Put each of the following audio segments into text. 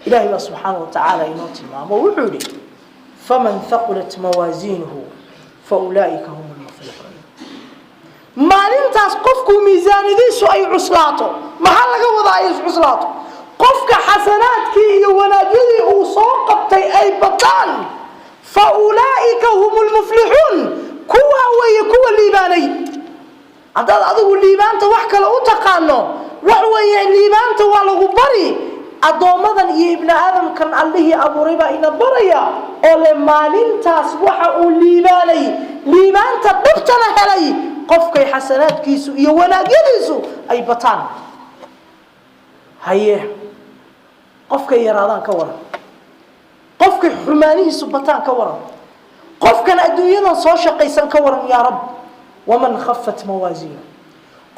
Ilaahay baa subxaana wa tacaala inoo tilmaamo, wuxuu yidhi: "Faman haqulat mawaasiinuhu fa ulaa'ika hum lmuflixuun." Maalintaas qofku miisaanadiisu ay cuslaato, maxaa laga wadaa ay iscuslaato? Qofka xasanaadkii iyo wanaagyadii uu soo qabtay ay bataan, fa ulaa'ika hum lmuflixuun, kuwaa weeye kuwa liibaanay. Haddaad adigu liibaanta wax kale u taqaano, wax weeye liibaanta waa lagu bari. Addoommadan iyo ibni aadamkan Allihii abuuray baa ina baraya oo le maalintaas waxa uu liibaanay, liibaanta dhabtana helay, qofkay xasanaadkiisu iyo wanaagyadiisu ay bataan. Haye, qofkay yaraadaan ka waran? Qofkay xumaanihiisu bataan ka waran? Qofkan adduunyadan soo shaqaysan ka waran? Yaa Rab, waman khafat mawaasiinu,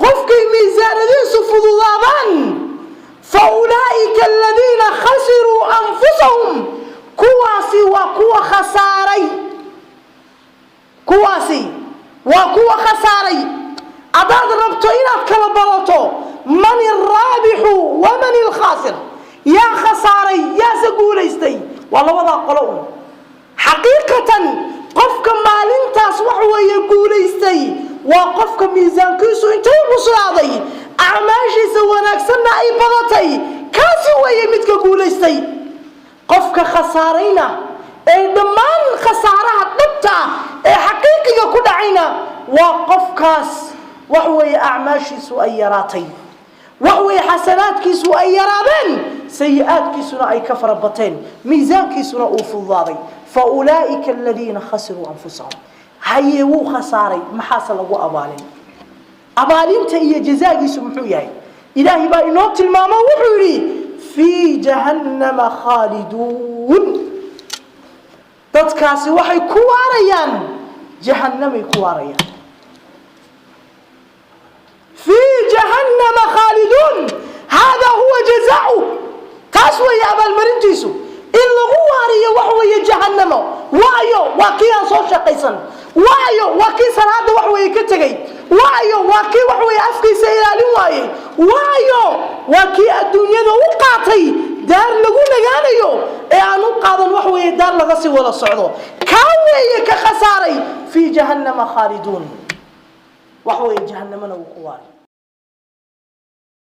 qofkay miisaanadiisu fududaadaan, fa ulaa'ika aladiina khasiruu anfusahum, kuwaasi waa kuwa khasaaray, kuwaasi waa kuwa khasaaray. Haddaad rabto inaad kala barato man alraabixu waman alkhaasir, yaa khasaaray, yaase guulaystay, waa labadaa qolo un. Xaqiiqatan qofka maalintaas wax weeye guulaystay waa qofka miisaankiisu intay cuslaaday, acmaashiisa wanaagsanna ay badatay. Kaasi weeye midka guulaystay. Qofka khasaarayna ee dhammaan khasaaraha dhabta ah ee xaqiiqiga ku dhacayna waa qofkaas wax weeye acmaashiisu ay yaraatay, wax weeye xasanaadkiisu ay yaraadeen, sayi-aadkiisuna ay ka fara bateen, miisaankiisuna uu fududaaday. Fa ulaa'ika aladiina khasiruu anfusahum. Haye, wuu khasaaray, maxaase lagu abaalin? Abaalinta iyo jazaagiisu muxuu yahay? Ilaahay baa inoo tilmaamo, wuxuu yidhi: "Fii jahannama khaaliduun." Dadkaasi waxay ku waarayaan jahannamay ku waarayaan. "Fii jahannama khaaliduun", haadaa huwa jazaau, taas weeye abaalmarintiisu, in lagu waariyo wax weeye jahannamo. Waayo, waa kii aan soo shaqaysan. Waayo, waa kii salaada wax weeye ka tegey. Waayo, waa kii wax weeye afkiisa ilaalin waayey. Waayo, waa kii adduunyada u qaatay daar lagu nagaanayo ee aan u qaadan wax weeye daar laga sii wada socdo. Kaa weeye ka khasaaray. "Fii jahannama khaaliduun", wax weeye jahannamana wuu ku waari.